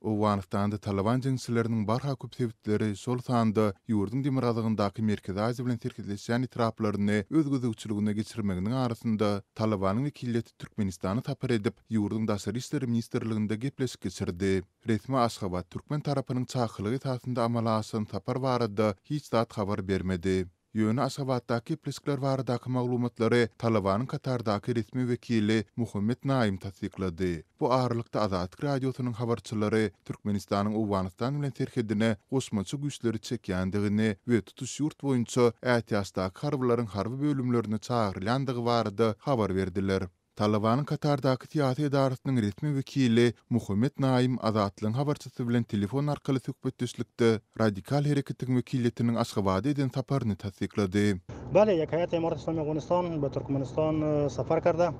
Owganystanda Talyban jeňçileriniň barha köp sebitleri, şol sanda ýurduň demirgazygyndaky Merkezi Aziýa bilen serhetleşýän etraplaryny öz gözegçiligine geçirmeginiň arasynda, Talybanyň wekiliýeti Türkmenistana sapar edip, ýurduň Daşary işler ministrliginde gepleşik geçirdi. Resmi Aşgabat türkmen tarapynyň çakylygy esasynda amala aşan sapar barada hiç zat habar bermedi. Ýöne Aşgabatdaky gepleşikler baradaky maglumatlary Talybanyň Katardaky resmi wekili Muhammet Naim tassyklady. Bu aralykda Azatlyk Radiosynyň habarçylary Türkmenistanyň Owganystan bilen serhedine goşmaça güýçleri çekýändigini we tutuş ýurt boýunça ätiýaçdaky harbylaryň harby bölümlerine çagyrylýandygy barada habar berdiler. Talybanyň Katardaky syýasy edarasynyň resmi wekili Muhammet Naim Azatlygyň habarçysy bilen telefon arkaly söhbetdeşlikde radikal hereketiň wekiliýetiniň Aşgabada eden saparyny tassyklady. Bale, ýek heýat Emarat Islami Afganistan be Türkmenistan safar karda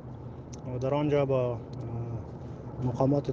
we der anja ba makamat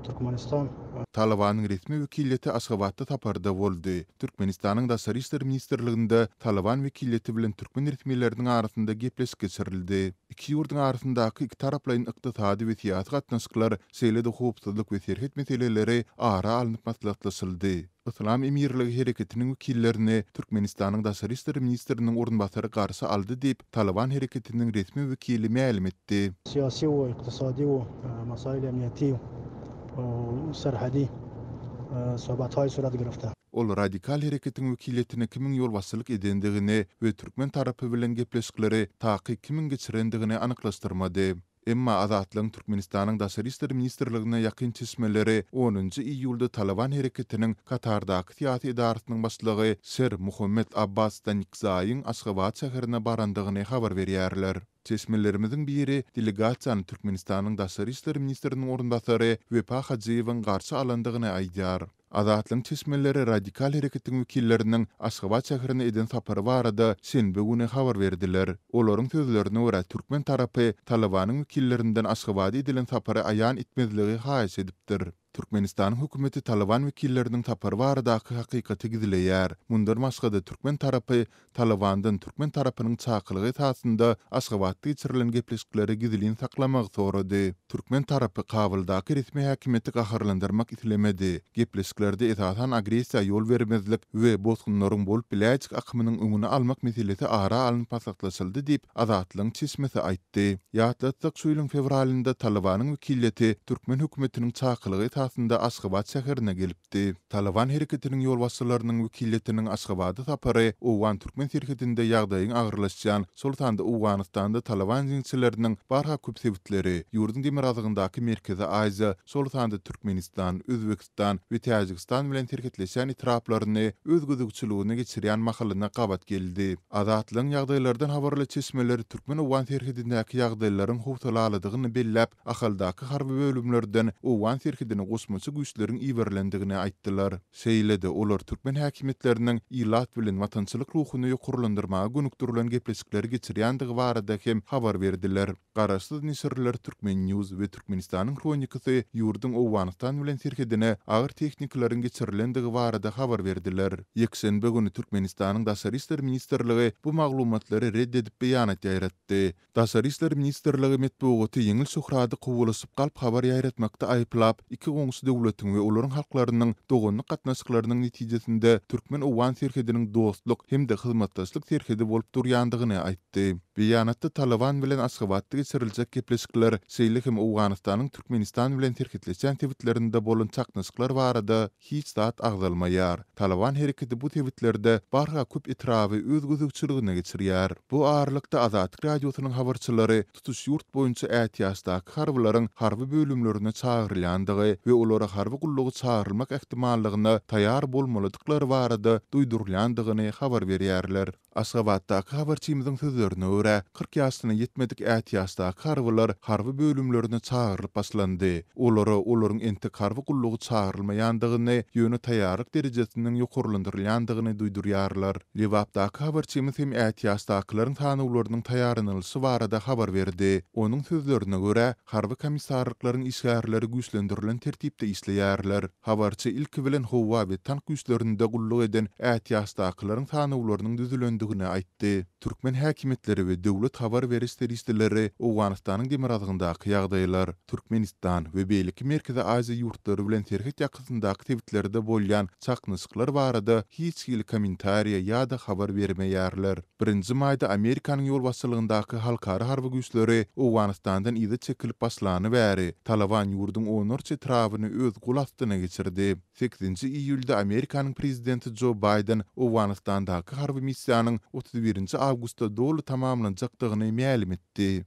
Türkmenistan. Talybanyň resmi wekiliýeti Aşgabatda saparda boldy. Türkmenistanyň Daşary işler ministrliginde Talyban wekiliýeti bilen türkmen resmileriniň arasynda gepleşik geçirildi. Iki ýurduň arasyndaky ikitaraplaýyn ykdysady we syýasy gatnaşyklar, şeýle-de howpsuzlyk we serhet meseleleri ara alnyp maslahatlaşyldy. Yslam emirligi hereketiniň wekillerini Türkmenistanyň daşary işler ministriniň orunbasary garşy aldy diýip, Talyban hereketiniň resmi wekili mälim etdi. Syýasy we ykdysady we masail emniýeti we serhedi sohbethaý surat girifte. Ol radikal hereketiň wekiliýetine kimiň ýolbaşçylyk edendigini we türkmen tarapy bilen gepleşikleri takyk kimiň geçirendigini anyklaşdyrmady. Emma Azatlygyň Türkmenistanyň Daşary işler ministrligine ýakyn çeşmeleri onunjy iýulda Talyban hereketiniň Katardaky syýasy edarasynyň başlygy Şer Muhammet Abbas Stanikzaýyň Aşgabat şäherine barandygyny habar berýärler. Çeşmelerimiziň biri delegasiýany Türkmenistanyň Daşary işler ministriniň orunbasary Wepa Hajyýewiň garşy alandygyny aýdýar. Azatlygyň çeşmeleri radikal hereketiň wekilleriniň Aşgabat şäherine eden sapary barada şenbe güni habar berdiler. Olaryň sözlerine görä, türkmen tarapy Talybanyň wekillerinden Aşgabada edilen sapary aýan etmezligi haýyş edipdir. Türkmenistanyň hökümeti Talyban wekilleriniň sapary baradaky hakykaty gizleýär. Mundan başga-da, türkmen tarapy Talybandan türkmen tarapynyň çakylygy esasynda Aşgabatda geçirilen gepleşikleri gizlin saklamagy sorady. Türkmen tarapy Kabuldaky resmi häkimiýeti gaharlandyrmak islemedi. Gepleşiklerde esasan agressiýa ýol bermezlik we bosgunlaryň bolup biläýjek akymynyň öňüni almak meselesi ara alnyp maslahatlaşyldy diýip, Azatlygyň çeşmesi aýtdy. Ýatlatsak, şu ýylyň fewralynda Talybanyň wekiliýeti türkmen hökümetiniň çakylygy esasynda Aşgabat şäherine gelipdi. etdi. Talyban hereketiniň ýolbaşçylarynyň wekiliýetiniň Aşgabada sapary owgan-türkmen serhedinde ýagdaýyň agyrlaşýan, şol sanda Owganystanda Talyban jeňçileriniň barha köp sebitleri, ýurduň demirgazygyndaky Merkezi Aziýa, şol sanda Türkmenistan, Özbegistan we Täjigistan bilen serhetleşýän etraplaryny öz gözegçiligine geçirýän mahalyna gabat geldi. Azatlygyň ýagdaýlardan habarly çeşmeleri türkmen-owgan serhedindäki ýagdaýlaryň howsalalydygyny belläp, Ahaldaky harby bölümlerden owgan serhedine goşmaça güýçleriň iberilendigini aýtdylar. Şeýle-de, olar türkmen häkimiýetleriniň ilat bilen watançylyk ruhuny ýokarlandyrmaga gönükdirilen gepleşikleri geçirýändigi barada hem habar berdiler. Garaşsyz neşirler Turkmen. News we Türkmenistanyň Hronikasy ýurduň Owganystan bilen serhedine agyr tehnikalaryň geçirilendigi barada habar berdiler. Ýekşenbe güni Türkmenistanyň Daşary işler ministrligi bu maglumatlary red edip beýanat ýaýratdy. Daşary işler ministrligi metbugaty ýeňil şöhrady kowalaşyp galp habar ýaýratmakda aýyplap, iki goňşy döwletiň we olaryň halklarynyň doganlyk gatnaşyklarynyň netijesinde türkmen-owgan serhediniň dostluk hem-de hyzmatdaşlyk serhedi bolup durýandygyny aýtdy. Beýanatda Talyban bilen Aşgabatda geçiriljek gepleşikler, şeýle hem Owganystanyň Türkmenistan bilen serhetleşýän sebitlerinde bolan çaknyşyklar barada hiç zat agzalmaýar. Talyban hereketi bu sebitlerde barha köp etraby öz gözegçiligine geçirýär. Bu aralykda Azatlyk Radiosynyň habarçylary tutuş ýurt boýunça ätiýaçdaky harbylaryň harby bölümlerine çagyrylýandygy we olara harby gulluga çagyrylmak ähtimallygyna taýar bolmalydyklary barada duýdurylýandygyny habar berýärler. Aşgabatdaky habarçymyzyň sözlerine görä, 40 ýaşyna ýetmedik ätiýaçdaky harbylar harby bölümlerine çagyrylyp başlandy. Olara olaryň entek harby gulluga çagyrylmaýandygyny, ýöne taýýarlyk derejesiniň ýokarlandyrylýandygyny duýdurýarlar. Lebapdaky habarçymyz hem ätiýaçdakylaryň sanawlarynyň taýýarlanylyşy barada habar berdi. Onuň sözlerine görä, harby komissarlyklaryň işgärleri güýçlendirilen tertipde işleýärler. Habarçy ilki bilen howa we tank güýçlerinde gulluk eden ätiýaçdakylaryň sanawlarynyň düzülendigini. düşendigini aýtdy. Türkmen häkimiýetleri we döwlet habar beriş serişdeleri Owganystanyň demirgazygyndaky ýagdaýlar, Türkmenistan we beýleki Merkezi Aziýa ýurtlary bilen serhet ýakasyndaky sebitlerde bolýan çaknyşyklar barada hiç hili kommentariýa ýa-da habar bermeýärler. Birinji maýda Amerikanyň ýolbaşçylygyndaky halkara harby güýçleri Owganystandan yza çekilip başlany bäri, Talaban ýurduň onlarça etrabyny öz gol astyna geçirdi. Sekizinji iýulda Amerikanyň prezidenti Jo Baýden Owganystandaky harby missiýanyň 31 nji awgustda doly tamamlanjakdygyny mälim etdi.